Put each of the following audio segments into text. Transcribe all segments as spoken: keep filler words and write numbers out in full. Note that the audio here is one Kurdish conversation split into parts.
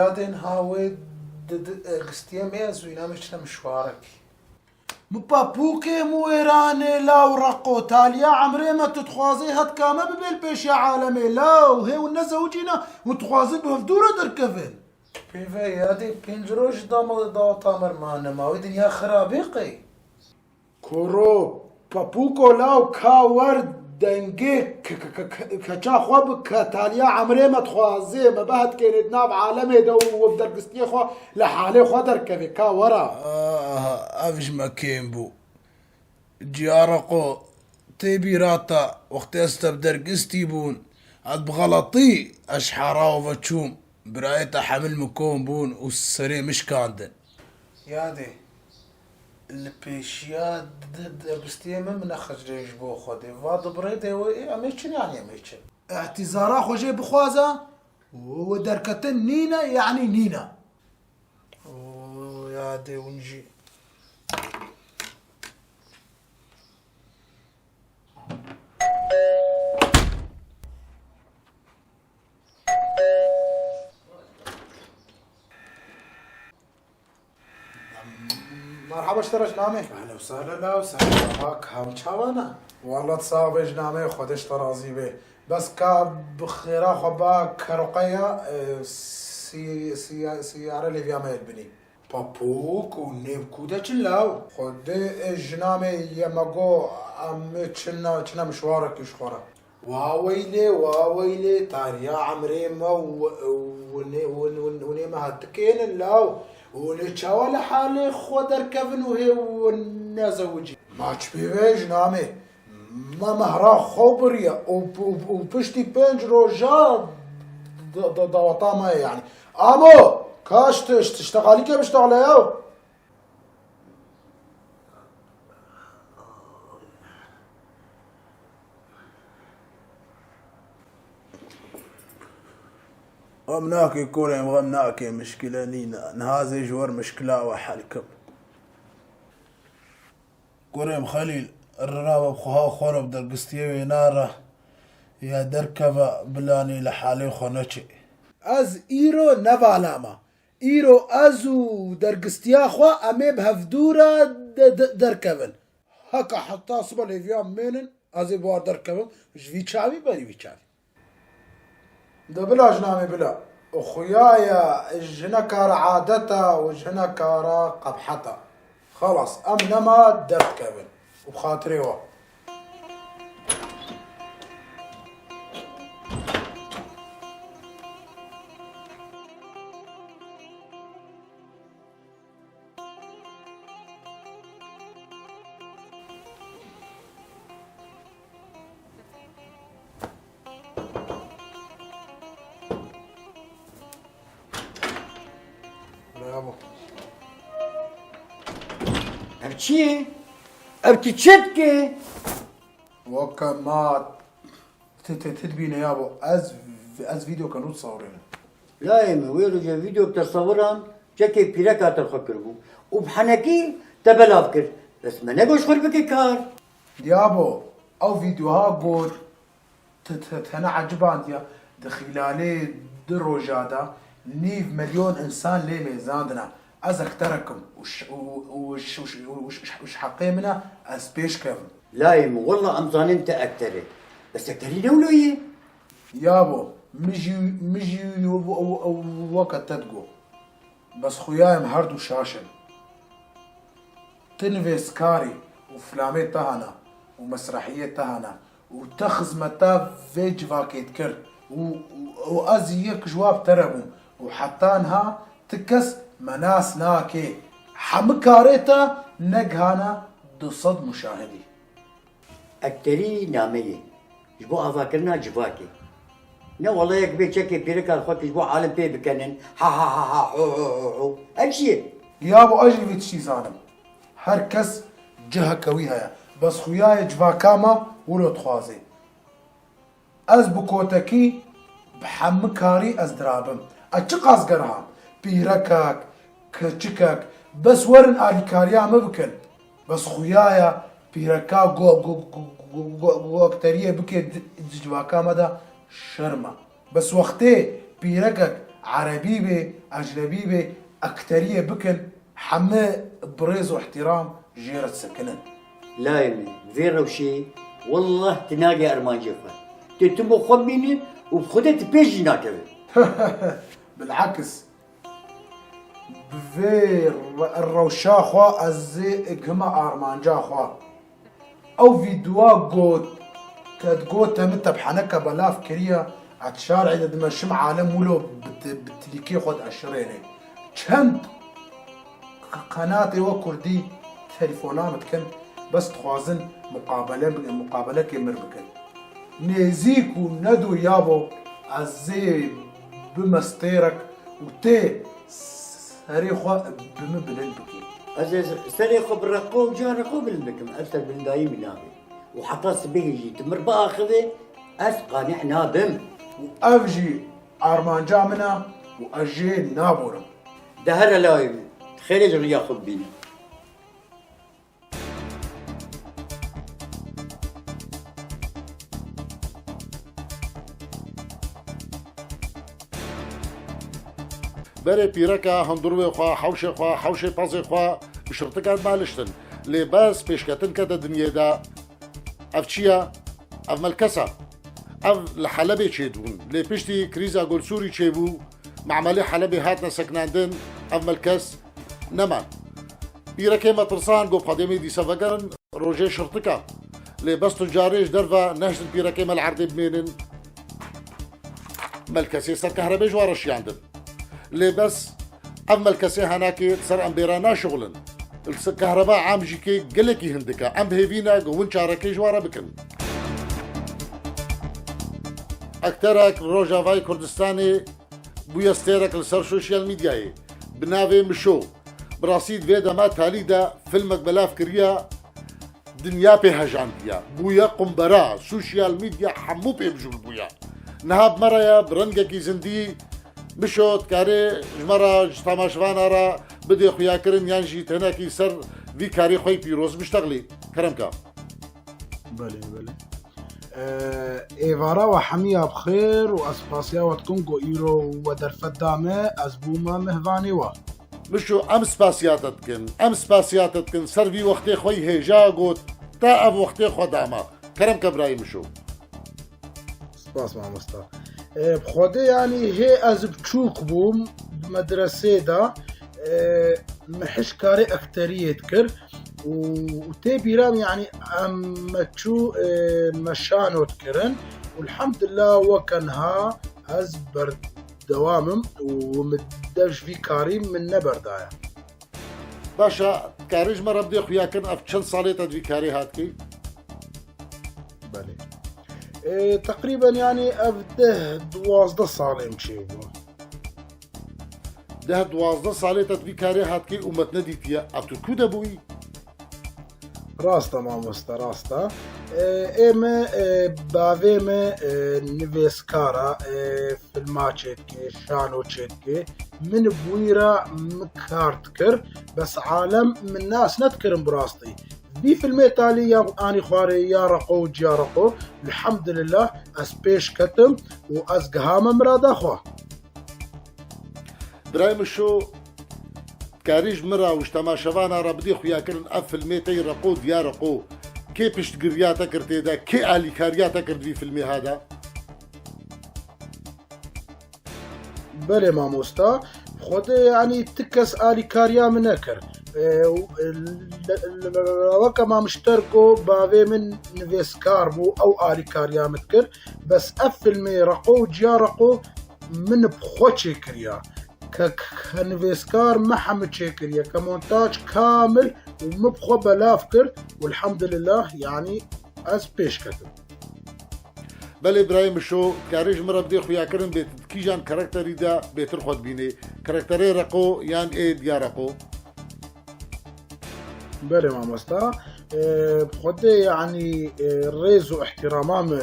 Yadên ha wê di, di, e, gistiyê me ez wîna me çine mişwarekî. Mi papûkê mi wêranê law reqo, taliya emrê me tu dixwazê hetka me bibê li pêşiya alemê law, hê hûn nezewicîne, hûn dixwazin bi hevdû re derkevin. Pê ve yadê pênc roj dama daweta me mane ma wê dinya xirabê qey. Kuro, papûko law ka wer dengê k-, k-, k-, k-, keça xwe bike, taliya emrê me dixwazê, me behetkênê di nav alemê de û bi dergistiyê xwe li halê xwe derkevê, ka wera. Ah, ev ji me kêm bû. Ciyara xwe tê bîra te, wextê ez te bi dergistî bûn, ez bi xeletî ez ji hera we ve çûm. Birayê te hemil min kom bûn û serê min şikandin. Yadê, li pêşiya di, di, dergistiyê min, min nexecirê ji bo Xwedê. Va di birê de wê, ê, em ê çin, yanî em ê çin. Îhtîzara xwe jê bixwaze, wê derketin nîne, yanî nîne. Oo, yadê hûn jî. Merhaba ji te re jinamê. Ehlen we sehlen, law, sehlen, bak, hem çawa ne? Walla tu sax bê jinamê, Xwedê ji te razî bê. Bes ka bi xêra xwe ba keroqeya, e, sî-, sî-, sîyare lêviya me yê binî. Papûk û nêv kû de çi law? Xwedê, e, jinamê ye me got, em ê çina, çina mişwarekî ji xwe re. Wa weylê, wa weylê, tariya emrê me û, û nê, û, û, û nê me hetikênin law. Û nê çawa li halê xwe derkevin û hê û nezewicî. Ma çi pê ve jinamê? Me mehra xwe biriye û, û, û piştî pênc roja da-, da-, daweta me ye yanî. Amo, ka ji te-, ji te-, ji teqalî ke biştexile ya. Xem nake kurê min, xem nake, mişkile nîne. Niha zê ji wer mişkila we hel kim. Kurê min Xelîl, rina we bi xweha xwe re bi dergistiyê wê nare, ya derkeve bilanê li halê xwe neçê. Ez îro ne vala me. Îro ez û dergistiya xwe em ê bi hevdû re de, de, derkevin. Heke heta sibe lêviya min mênin, ez ê bi wan derkevim, ji vî çavî berî vî çavî. De bila jinamê bila. Xuya ye ji hinekara adeta û ji hinekara qebheta. Xelas, em nema derdikevin. Û bi xatirê we. Bravo. Ev çi ye? Ev tu çi dikê? Weke ma ti, ti, ti dibîne yabo. Ez, ez vîdeoke nû disewirînim. Layê min, wê roja vîdeok te sewiran, çekê pîreka te xwe kiribû û bi henekî te belav kir. Bes me negot ji xwe bike kar. Yabo, ew vîdeoha got, te, te, te neecibandiya, di xîlalê du roja de nîv milyon însan lê mêzandine. Ez ekterek im û ş-, û, û ş-, û ş-, û ş-, û ş-, û ji heqê min e, ez pêş kevim. Layê min, wela em zanin te ekter î. Bes ekterî ne wilo yê? Yabo, min jî, min jî w-, w-, w-, weke te digot. Bes xuya em her du şaş in. Ti nivîskar î û filamê te hene û mesrehiyê te hene û te xizmeta vê civakê dikir û, û, û ez yek ji wan bi te re bûm û heta niha ti kes me nas nake. Hemî karê te negihane du sed muşahidî. Ekterî nameyê ji bo avakirina civakê. Ne wele yek bê çekê pîreka xwe ji bo alim pê bikenin. Ha ha ha ha, ho ho ho ho. Ev çi ye? Yabo ez jî vê tiştî zanim. Her kes ciheke wî heye. Bes xuya ye civaka me wilo dixwaze. Ez bi kotekî, bi hemî karî ez dirabim. Ez çiqas gerha, pîrekek, keçikek, bes werin alîkariya min bikin. Bes xuya ye pîreka go-, go-, go-, go-, go-, go-, ekteriyê bike di, di civaka me de şerm e. Bes wextê pîrekek erebî bê Ecnebî bê, ekteriyê bikin, heme bi rêz û ihtiram jê re disekinin. Layê min, vê rewşê, wallah tu nagê armancê xwe. Tu timo xwe bînî û bi xwe de tu pêş jî nakevî. Bil'eks, bi vê re-, rewşa xwe ez zê gihime armanca xwe. Ew vîdyoa got, ke digote min te bi heneke belav kiriye, ez şarê de dimeşim alem wilo bi ti-, bi tilîkê xwe dieşirêne. Çend q-, qenatê we kurdî telefona min dikin, bes dixwazin muqabele bi-, muqabelekê min bikin. Nêzîk û nedo yabo, ez zê bime stêrek û tê serê xwe bi min bilind bikî. Ez ê serê xwe bi reqo û cihê reqo bilind bikim. Ev serbilindayî min nabe. Û heta sibehê jî tu mir biaxivê, ez qanî nabim. Û ev jî armanca min e û ez jê naborim. De here layê min, xêrê ji riya xwe bibîne. Berê pîreka hundirwê xwe, hewşê xwe, hewşê pezê xwe bi şirtika dimaliştin. Lê bes pêşketin kete dinyê de. Ev çi ye? Ev melkes e. Ev li Helebê çêdibûn. Lê piştî krîza Golsûrî çêbû, me'melê Helebê hatine sekinandin, ev melkes nema. Pîrekê me tirsan, got, Xwedê me dîsa vegerin, rojê şirtik e. Lê bes tu carê ji derve nehiştin pîrekê me li erdê bimênin. Melkesê ser kehrebê ji we re şiyandin. Lê bes ev melkesê henakê li ser em bêra naşixulin. Li ser kehreba am jî kê gelekî hindik e. Em bi hêvî ne ku win çarekê ji we re bikin. Ekterek li Rojavayê Kurdistanê bûye stêrek li ser sosyal medyayê bi navê Mişo. Bi rastî di vê dema talî de filmek belav kiriye, dinya pê hejandiye. Bûye qumbara, sosyal medya hemû pê mijûl bûye. Niha bi me re ye, bi rengekî zindî, Mişo dikarê ji me re, ji temaşevana re bidê xuyakirin yan jî tenekî ser vî karê xwe yî pîroz biştexilî. Kerem ke. Belê, belê. Ee, êvara we hemiya bi xêr û ez spasiya we dikim ku îro we derfet da me, ez bûme mihvanê we. Mişo, em spasiya te dikin, em spasiya te dikin, ser vî wextê xwe yî hêja got, te ev wextê xwe da me. Kerem ke birayê Mişo. Spas mamosta. Ee, bi Xwedê, yanî, hê ez biçûk bûm, di medresê de, ee, me hiş karê ekteriyê dikir û, û tê bîra min, yanî, em me çû, ee, me şano dikirin û elhamdulillah weke niha ez berdewam im û min dev ji vî karî min neberdaye. Baş e, dikarî ji me re bidê xuyakirin, ev çend salê te di vî karê hat kî? Belê. Ê, teqrîben, yanî, ev deh duwazdeh salê min çêbû. Deh duwazdeh salê te di vî karê hat kî û me tu nedîtiye, ev tu ku de bûyî? Rast e mamoste, rast e. Ê, ê me, ê, bavê me, ê, nivêskar e, ê, filma çêdike, şano çêdike. Min bi wî re min kar dikir, bes alem min nas nedikirin bi rastî. Vî filmê talî ya anî xwarê ya reqo û ciya reqo, elhamdulillah, ez pêş ketim û ez gihame mirada xwe. Birayê Mişo, dikarî ji min re û ji temaşevana re bidî xuyakirin ev filmê te yî reqo diya reqo, kê piştgiriya te kir tê de, kê alîkariya te kir di vî filmê ha de? Belê mamosta, Xwedê, yanî, ti kes alîkariya min nekir. E, e, le-, le-, le-, weke mamişter ku bavê min nivêskar bû, ew alîkariya min dikir. Bes ev filmê reqo û ciya reqo min bi xwe çêkiriya. Ke, ke nivêskar me hemi çêkiriye, ke montaj kamil û min bi xwe belav kir û elhamdulillah, yanî ez pêş ketim. Belê birayê Mişo, dikarî ji min re bidê xuyakirin bê tu di kîjan karakterî de bêtir xwe dibînî? Karakterê reqo yan ê diya reqo? Belê mamosta. Ee, bi Xwedê, yanî, ee, rêz û ihtirama min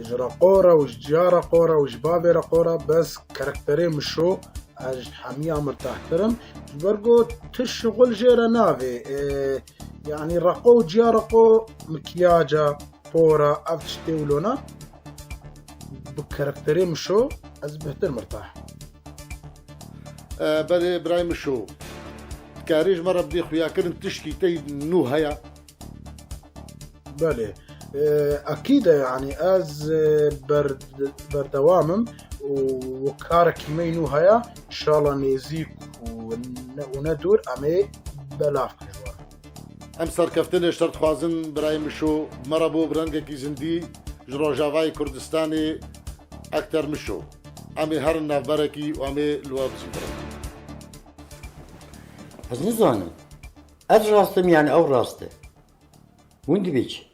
ji reqo re û ji ciya reqo re û ji bavê reqo re, bes karakterê Mişo ez ji hemiya mirtahtir im. Ji ber ku tu şixul jê re navê. Ee, yanî reqo û ciya reqo, mikiyaca, pora, ev tiştê wilo ne. Bi karakterê Mişo ez bêhtir mirtah. Belê birayê min şo. Dikarî ji me re bidî xuyakirin tişkî tey nû heye? Belê. Ekîd e, yanî ez berdewam im û karekî me nû heye, inşallah nêzîk û ne dûr em ê belav kirin. Em serkeftinê ji te dixwazin birayê Mişo, me re bo bi rengekî zindî ji Rojavayê Kurdistanê ekter Mişo. Em ê herin navberekî û em ê li we bizîvirin. Ez nizanim. Ez rast im, yanî ew rast e. Hûn dibê çi?